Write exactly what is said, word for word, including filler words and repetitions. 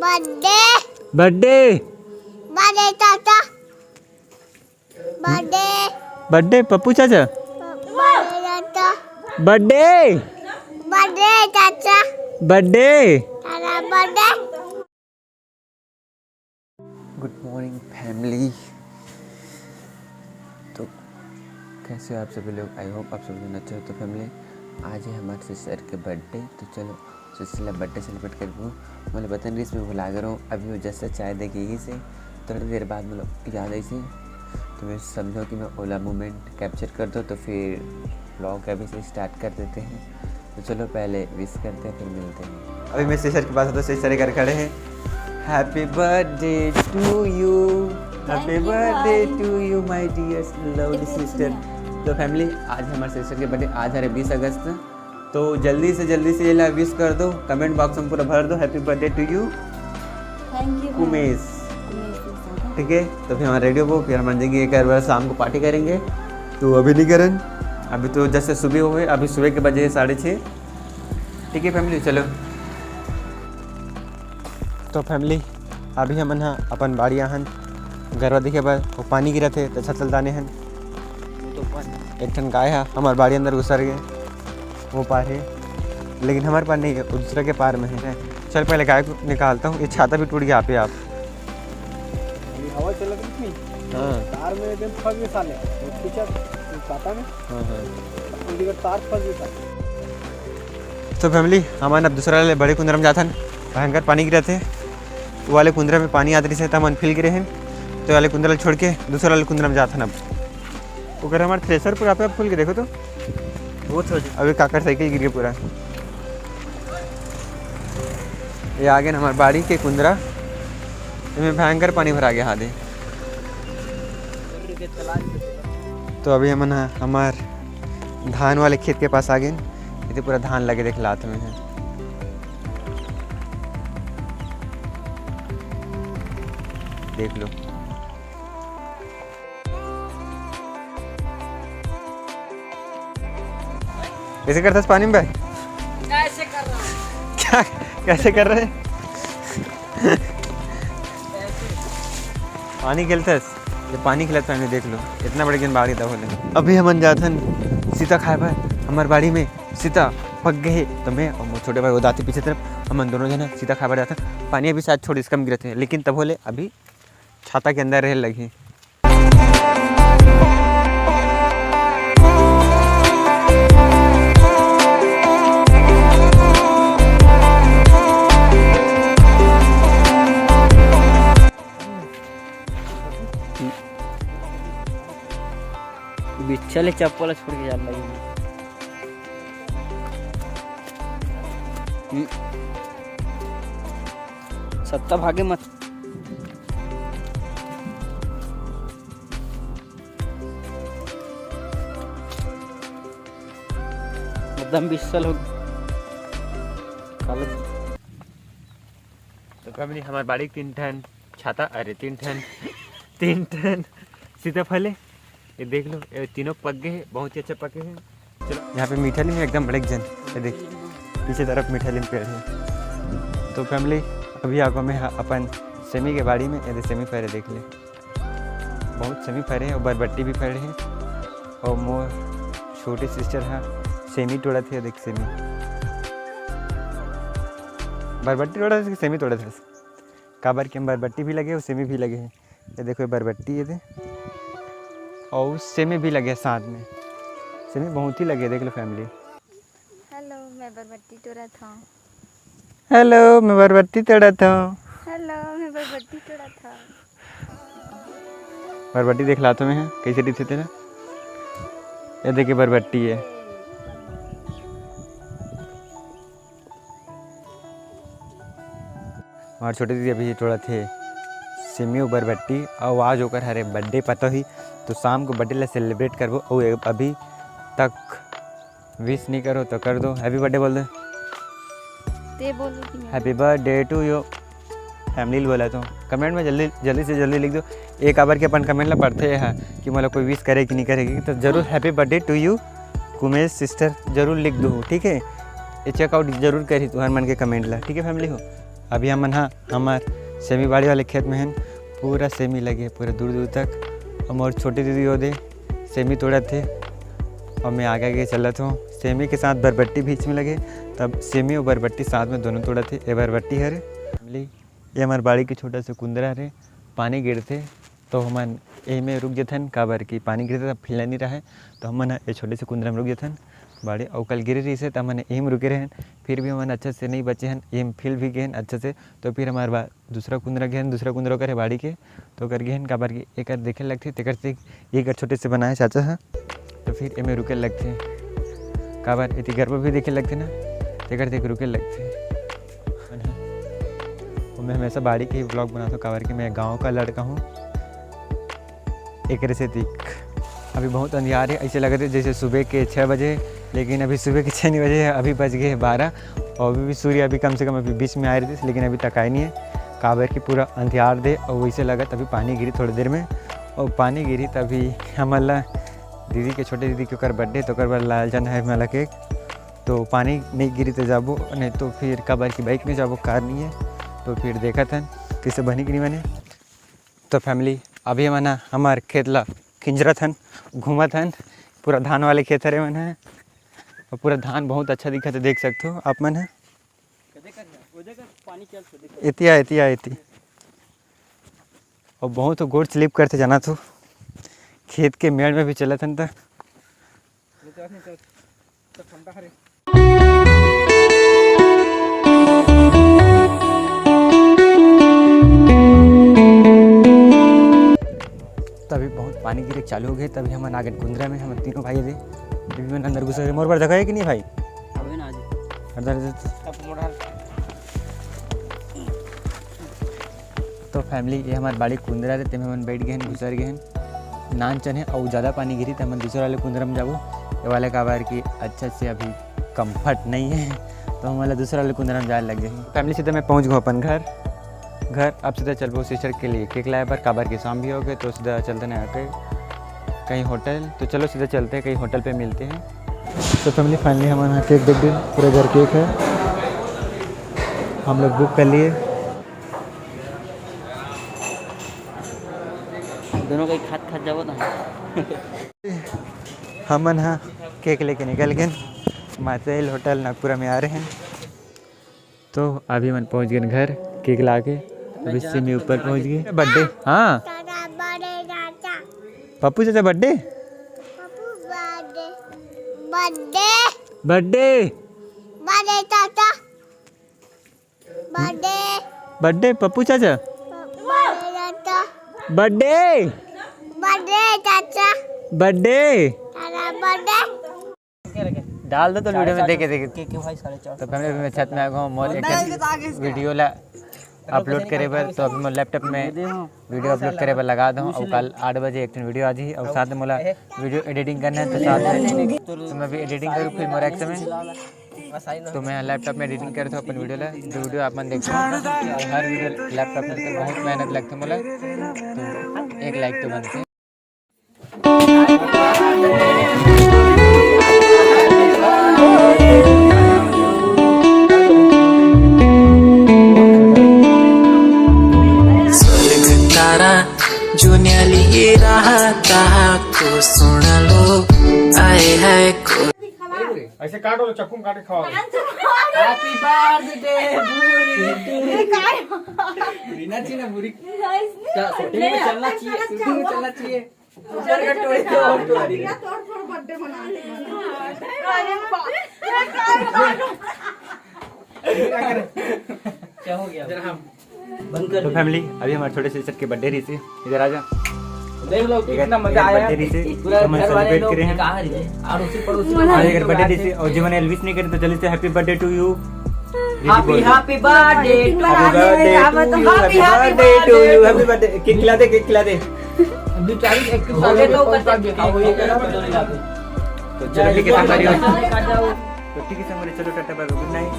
Birthday. Birthday. Birthday चाचा। Birthday. Birthday Pappu चाचा। Birthday चाचा। बर्थडे। बर्थडे चाचा। बर्थडे। चाचा बर्थडे। गुड मॉर्निंग फैमिली। तो कैसे हो आप सभी लोग? आई होप आप सभी लोग अच्छे हो। तो फैमिली, आज है हमारे सिस्टर के बर्थडे, तो चलो सिस्टर ला बर्थडे सेलिब्रेट करबो। मोला पता नहीं, इसमें भुला गए रहूँ। अभी वो जैसे चाय दे के यही से थोड़ी देर बाद मतलब याद आई से, तो मैं समझो कि मैं ओला मोमेंट कैप्चर कर दो, तो फिर व्लॉग अभी से स्टार्ट कर देते हैं। तो चलो पहले विश करते हैं, फिर मिलते हैं। अभी मैं सिस्टर के पास हूँ, तो सिस्टर इधर खड़े हैं। Happy birthday to you, happy birthday to you, my dear lovely sister। तो फैमिली, आज हमारे सिस्टर के बर्थडे, आज है बीस अगस्त। तो जल्दी से जल्दी से ये ला विश कर दो, कमेंट बॉक्स में पूरा भर दो, Happy birthday to you। Thank you Kumesh. ठीक है, तो फिर हम रेडी हो, फिर हम जाएंगे एक बार शाम को पार्टी करेंगे। तो अभी नहीं करें, अभी तो जैसे सुबह हुए, अभी सुबह के बजे साढ़े छः। ठीक है फैमिली, चलो। तो फैमिली, अभी हमन ह अपन बाड़ी आहन गरवा देखे बर, वो पानी गिरत हे तो छतल दाने हन। एक ठन गाय ह हमर बाड़ी अंदर घुसर गए, वो पार है, लेकिन हमारे पार नहीं है, वो दूसरा के पार में है। चल पहले गाय को निकालता हूँ, ये छाता भी टूट गया आप ही आप। अभी हवा चलत रही थी। हाँ। तार में एकदम फंस गए साले, वो खींचा छाता में। हाँ, हाँ। और इधर तार फंस गया साले। तो फैमिली, हमन अब दूसरा वाले बड़े कुंदरा में जाथन, भयंकर पानी गिरत हे। वो वाले कुंदरा में पानी आत रहिस हे, त हमन फिल गिरे हन, तो वाले कुंदरा ल छोड़ के दूसरा वाले कुंदरा में जाथन अब। ओकर हमार थ्रेसर पूरा पे फूल के देखो तो। बहुत हो जाए। अभी काकर साइकिल गिर गया पूरा। ये आगे न हमार बाड़ी के कुंदरा, इमे भयंकर पानी भरा गया हादे। तो अभी हमन ह हमार धान वाले खेत के पास आ गेन। इते पूरा धान लगे देख लात में है, देख लो। कैसे करथस पानी में? कैसे कर रहा है? क्या, कैसे कर रहे? पानी खेलथस? ये पानी खेलत पानी देख लो, इतना बड़े दिन बाड़ी दबोले। अभी हमन जाथन सीता खाए बर, हमर बाड़ी में सीता पक गए हे, तो मैं और मोर छोटे भाई वो दाती पीछे तरफ, हमन दोनों जन सीता खाए बर जाथन। पानी अभी शायद थोड़ी कम गिरत हे, लेकिन तभो ले अभी छाता के अंदर रहे लगही। बिच्छा ले चप्पल छोड़ के जान लगी। हम्म। सत्ता भागे मत। एकदम बिस्सल हो। काला। तो फैमिली, हमार बाड़ी तीन ठन छाता, अरे तीन ठन, तीन ठन सीताफल हे। ये देख लो, ये तीनों पक गए हे, बहुत ही अच्छा पके हे। चलो, यहाँ पे मीठा नीम हे एकदम बड़े जन, ये देख, पीछे तरफ मीठा नीम पेड़ हे। तो फैमिली, अभी आगो में ह-, अपन सेमी के बाड़ी में, ये दे सेमी फरे देख ले, बहुत सेमी फरे हे और बरबट्टी भी फरे हे। और मोर छोटे सिस्टर ह सेमी टोड़त हे, देख सेमी, बरबट्टी टोड़त हे, सेमी टोड़त हे। काबर के बरबट्टी भी लगे हे और सेमी भी लगे हे। ये देखो, ये बरबट्टी, ये दे, और सेमी भी लगे हे साथ में। सेमी बहुत ही लगे हे, देख लो फैमिली। हेलो, मैं बरबट्टी टोड़त हूँ। हेलो, मैं बरबट्टी तोड़त हूँ। हेलो, मैं बरबट्टी तोड़त हूँ। बरबट्टी देख लात हूँ मैं, कैसे दिखथे तेला। ये देखिए, बरबट्टी हे। हमार छोटे दीदी अभी तोड़त हे सेमी अउ बरबट्टी, अउ आज ओकर हरे बर्थडे पता ही, तो शाम को बर्थडे ला सेलिब्रेट करबो। अउ ए-, अभी तक विश नहीं करो तो कर दो, हैप्पी बर्थडे बोल दे। ते बोल दे कि मैं happy birthday to you. Family बोला तो कमेंट में जल्दी, जल्दी से जल्दी लिख दो। एक आबर के अपन कमेंट ला पढ़ते हैं कि मतलब कोई विश करे कि नहीं करेगी, तो जरूर happy birthday to you Kumesh sister जरूर लिख दो, ठीक है। ये चेकआउट जरूर करी तुहर मन के कमेंट ला, ठीक है फैमिली हो। अभी हमन ह हमर सेमी बाड़ी वाले खेत में हन। पूरा सेमी लगे हे, पूरा दूर दूर तक। अउ मोर छोटे दीदी ओदे सेमी तोड़त हे, अउ मैं आगे आगे चलत हूँ। सेमी के साथ बरबट्टी बीच में लगे, तब सेमी अउ बरबट्टी साथ में दोनों तोड़त हे। ए बरबट्टी हरे। ये हमर बाड़ी के छोटा से कुंदरा हरे, पानी गिरथे तो हमन एही में रुक जथन, काबर कि पानी गिरथे त फिला नहीं रहे, तो हमन ह ए छोटे से कुंदरा में रुक जथन। बाड़ी अउ कल गिरे रहिसे त हमन एही में रुके रहन, फिर भी हमन अच्छा से नहीं बचे हन, एही में फिल भी गए हन अच्छा से। तो फिर हमार बा-, दूसरा कुंदरा गए हन, दूसरा कुंदरा ओकर हे बाड़ी के, तो ओकर गए हन, काबर कि एकर देखे लगथे, तेकर से एकर छोटे से बनाए चाचा ह, तो फिर एमे रुके लगथे, काबर एती गरबा भी देखे लगथे ना, तेकर देख रुके लगथे। मैं हमेशा बाड़ी के ही vlog बनाता हूँ, काबर कि मैं गाँव का लड़का हूँ। एकरे से दिख, अभी बहुत अंधियार है, ऐसे लगत है जैसे सुबह के छः बजे, लेकिन अभी सुबह के छः नहीं बजे है, अभी बज गए हैं बारह। और अभी भी सूर्य अभी कम से कम अभी बीच में आ रही थी, लेकिन अभी तक आए नहीं है, काबर कि पूरा अंधियार दे। और वैसे लगत अभी पानी गिरी थोड़ी देर में, और पानी गिरी तभी हमन ला दीदी के, छोटे दीदी के ओकर birthday, तो ओकर बर लाल जाना है मला cake। तो पानी नहीं गिरी तो जाबो, नहीं तो फिर काबर कि bike में जाबो, car नहीं है। तो फिर देखत हन कैसे बनी कि नहीं बने। तो family, अभी हमन ह हमर खेत ला खिंजरत हन, घूमत हन। पूरा धान वाले खेत हरे मन ह, और पूरा धान बहुत अच्छा दिखत है, देख सकते हो आप मन ह। एतिया, एतिया, एती। और बहुत गोड़ slip करथे जाना तो खेत के मेड़ में भी चलत हन त। तभी बहुत पानी गिरे चालू हो गए, तभी हमन आगे कुंदरा में, हमन तीनों भाई दे, तभी मन अंदर घुस गए। मोर बर देखा है कि नहीं भाई? अबे ना जी। अंदर, अंदर। तो family, ये हमार बाड़ी कुंदरा रे, तेमे हमन बैठ गए हैं, घुसर गए हैं। नान चने अउ ज़्यादा पानी गिरी, त हमन दूसरा वाले कुंदरा में जाबो। ये वाले काबर कि अच्छा से अभी comfort नहीं है, तो हम वाला दूसरा वाले कुंदरा में जाए लग गए हैं। Family, सीधा मैं पहुँच गया अपन घर। घर अब सीधा चलबो sister के लिए cake लाए बर, काबर कि शाम भी हो गए, तो सीधा चलते ना आके कहीं होटल। तो चलो सीधा चलते हैं, कहीं होटल पे मिलते हैं। तो family, finally हमन यहाँ cake देख दिन, पूरे घर cake है, हम लोग book कर लिए। दोनों का एक खात खात जाबो ना। हमन ह cake लेके निकल गए, मातेल होटल नागपुरा में आ रहे हैं। तो अभी मन पहुंच गए घर cake ला के। अभी सिमी ऊपर पहुंच गए। Birthday, हाँ। पप्पू चाचा birthday। Birthday। Birthday। Birthday चाचा। Birthday। Birthday पप्पू चाचा। Birthday चाचा। Birthday। Birthday चाचा। Birthday। चाचा birthday। डाल दो तो video में देखे देखे। के, के भाई साढ़े चार सौ। तो family, अभी मैं छत में आ गया हूँ, मोर एक video ला upload करे बर, तो अभी मैं laptop में video upload करे बर लगा दूँ। और कल आठ बजे एक ठन video आ जाही, और साथ में मोला video editing करना है, तो साथ में तो मैं भी editing करूँ फिर मोर एक समय। तो मैं laptop में editing करता हूँ अपन video ला, जो video आप मन देखते हो, हर video laptop में तो बहुत मेहनत लगता है मोला, तो एक like तो बनते। स्वर्ग तारा जो न्याली रहा, ताहा को सुन लो, आए है को ऐसे काटो तो चक्कू में काट के खाओ। Happy birthday बुरी। रीना जी ने बुरी। क्या shooting में चलना चाहिए, shooting में चलना चाहिए। ऊपर का टोरी तो और टोरी। तोड़ फोड़ birthday मना ले। अरे बाप। क्या हो गया? जरा हम बंद कर तो दे। Family, अभी हमारे छोटे से sister के birthday रही थी, इधर आ जा। देख लो कितना मजा आया। Birthday रही थी, पूरा तो हम घर वाले celebrate लोग करे हैं। कहाँ रही है? और उसी पड़ोसी और अगर birthday रही थी और जीवन ने wish नहीं करे तो जल्दी से happy birthday to you। Happy, happy birthday to you। Happy birthday to you, happy birthday to you, happy birthday। Cake खिला दे, cake खिला दे। अभी तारीख इक्कीस हो गए तो करते हैं। तो चलो ठीक है, हमारी तो ठीक है, हमारे चलो टाटा बाय बाय, good night।